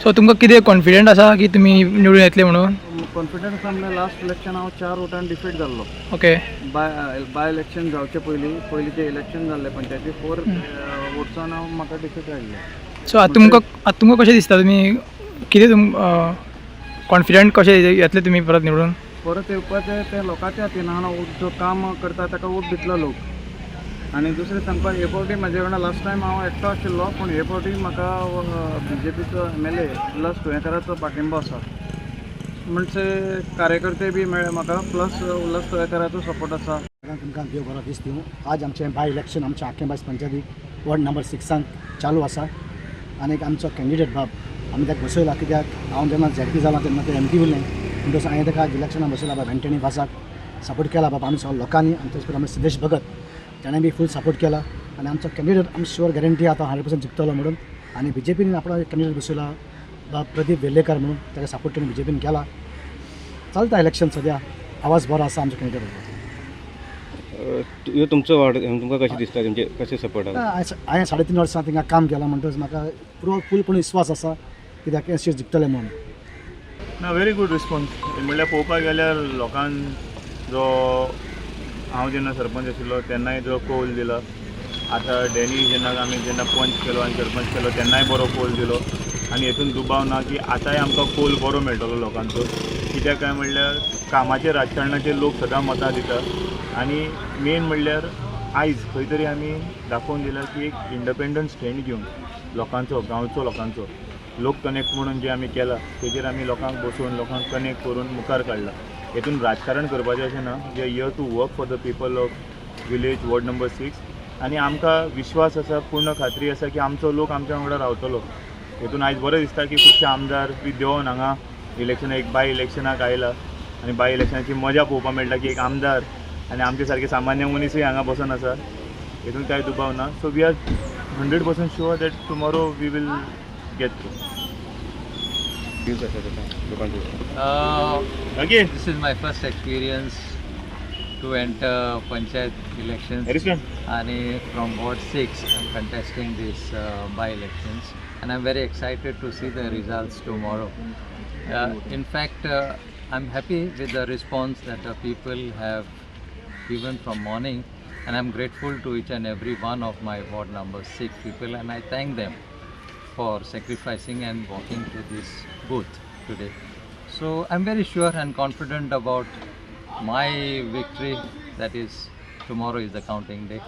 So तुमकां कितें confident आसा की तुमी निवडून येतले म्हणून? कॉन्फिडन्स आसा म्हणल्यार लास्ट इलेक्शन हांव 4 वोटान डिफीट जाल्लो. ओके. बाय इलेक्शन जावचे पयलीं, पयलीं जें इलेक्शन जाल्लें पंचायती, 4 वोट्सान हांव म्हाका डिफीट आयिल्लें. सो आतां तुमकां कशें दिसता, तुमी कितें तुम कॉन्फिडंट कशें येतले तुमी परत निवडून? परत येवपाचें तें लोकांच्या हातीन आहा. जो काम करता ताका वोट दितलो लोक. आनी दुसरें सांगपाक, हे फावटी म्हाजे वांगडा, लास्ट टायम हांव एकटो आशिल्लो, पूण हे फावटी म्हाका बीजेपीचो एमएलए उल्हास तुयेंकाराचो पाठिंबो आसा. म्हणजे कार्यकर्ते बी मेळ्ळे म्हाका, प्लस उल्हास तुयेंकाराचो सपोर्ट आसा. तुमकां देव बरो दीस दिवं. आज आमचें बाय इलेक्शन आमच्या आकेबाज पंचायतीक वॉर्ड नंबर 6 चालू आसा आनी एक आमचो कॅन्डिडेट बाब आमी ताका बसयला, कित्याक हांव जेन्ना झेडपी जाला तेन्ना ते एमपी उरलें म्हणटच हांवें ताका इलेक्शनाक बसयला. बाब एंटनी वासाक सपोर्ट केला बाब आमी सगळ्या लोकांनी आनी तशें करून आमी सिद्धेश भगत ताणें बी फूल सपोर्ट केला आनी आमचो कॅन्डिडेट आमी शुअर गॅरंटी आतां 100% जिखतलो म्हणून. आनी बीजेपीन आपलो कॅन्डिडेट बसयला, बाब प्रदीप वेर्लेकर म्हणून, ताका सपोर्ट तेणी बीजेपीन केला. चलता इलेक्शन सद्या, आवाज बरो आसा आमच्या कॅन्डिडेटाचो. ह्यो तुमचो वार्ड, तुमकां कशें दिसता, तुमचे कशें सपोर्ट आसा? हांवें 3.5 वर्सां थिंगा काम केलां म्हणटकच म्हाका पुरो फूलपणी विस्वास आसा कित्याक हें सीट जिखतलें म्हणून. ना, व्हेरी गूड रिस्पॉन्स. म्हणल्यार पळोवपाक गेल्यार लोकांक जो हांव जेन्ना सरपंच आशिल्लो तेन्नाय जो कौल दिला, आतां डॅनी जेन्ना आमी जेन्ना पंच केलो आनी सरपंच केलो तेन्नाय बरो कौल दिलो आनी हेतून दुबाव ना की आतांय आमकां कौल बरो मेळटलो लोकांचो. कित्याक काय म्हणल्यार कामाचेर, राजकारणाचेर लोक सदां मतां दिता आनी मेन म्हणल्यार आयज खंय तरी आमी दाखोवन दिलां की एक इंडपेंडंट स्टँड घेवन लोकांचो, गांवचो लोकांचो लोक कनेक्ट म्हणून जें आमी केलां तेजेर आमी लोकांक बसोवन, लोकांक कनेक्ट करून मुखार काडला. हेतून राजकारण करपाचें अशें ना. We are here to work for the people of village ward number 6 आनी आमकां विश्वास आसा, पूर्ण खात्री आसा की आमचो लोक आमच्या वांगडा रावतलो. हेतून आयज बरें दिसता की खुबशे आमदार बी देंवन हांगा इलेक्शन, एक बाय इलेक्शनाक आयला आनी बाय इलेक्शनाची मजा पळोवपाक मेळटा की एक आमदार आनी आमचे सारके सामान्य मनीसूय हांगा बसून आसा. हेतून कांय दुबाव ना. So we are 100% sure that tomorrow we will get through. Views आसा ताका लोकांचे? Okay. This is my first experience to enter panchayat elections. Harrison. And from Ward 6, I'm contesting this by-elections, and I'm very excited to see the results tomorrow. In fact, I'm happy with the response that the people have given from morning, and I'm grateful to each and every one of my ward number 6 people, and I thank them for sacrificing and walking to this booth today. So I'm very sure and confident about my victory. That is, tomorrow is the counting day.